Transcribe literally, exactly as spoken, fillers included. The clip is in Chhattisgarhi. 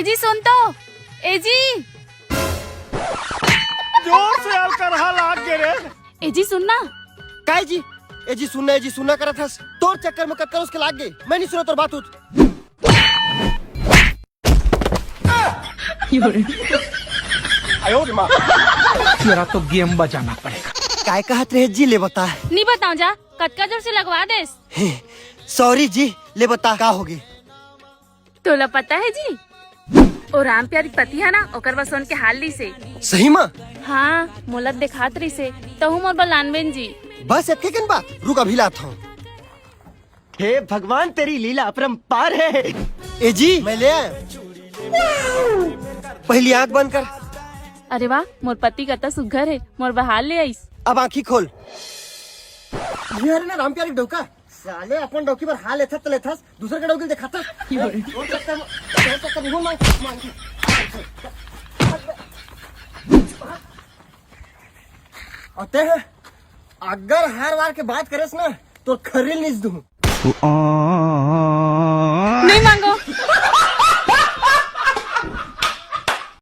ए जी सुन तो। ए जी। जोर से यार करहा लाग गे रे। ए जी सुन ना। काय जी? ए जी सुनना, ए जी सुनना करत हस। तोर चक्कर में कतका रोज के लाग गे। मैं नहीं सुना तोर बात उत। तेरा तो गेम बजाना पड़ेगा। काय कहत रहे जी, ले बता। नहीं बताऊं जा, कतका जोर से लगवा देस। सॉरी जी, ले बता का होगे। तोला पता है जी, ओ राम प्यारी पति है ना, ओकर बर सोन के हार लीसे। सही मा? हाँ, मोला देखात रहिसे, तहु मोर बर लानबेन जी। बस एतके कन बात, रुक अभी लात हूँ। हे भगवान, तेरी लीला अपरंपार है। ए जी, मैं ले आया। पहली आंख बंद कर। अरे वाह, मोर पति कतका सुघर है, मोर बर हार ले आइस। अब आंखी खोल। ये हरे ना राम प्यारी डौका, साले अपन डौकी बर हार लेथस त लेथस, दूसर के डौकी ल देखाथस। तोर चक्कर में, तोर चक्कर में मांग, मांग। अते है, अगर हार वार के बात करेस ना, तो खरील निस दूं।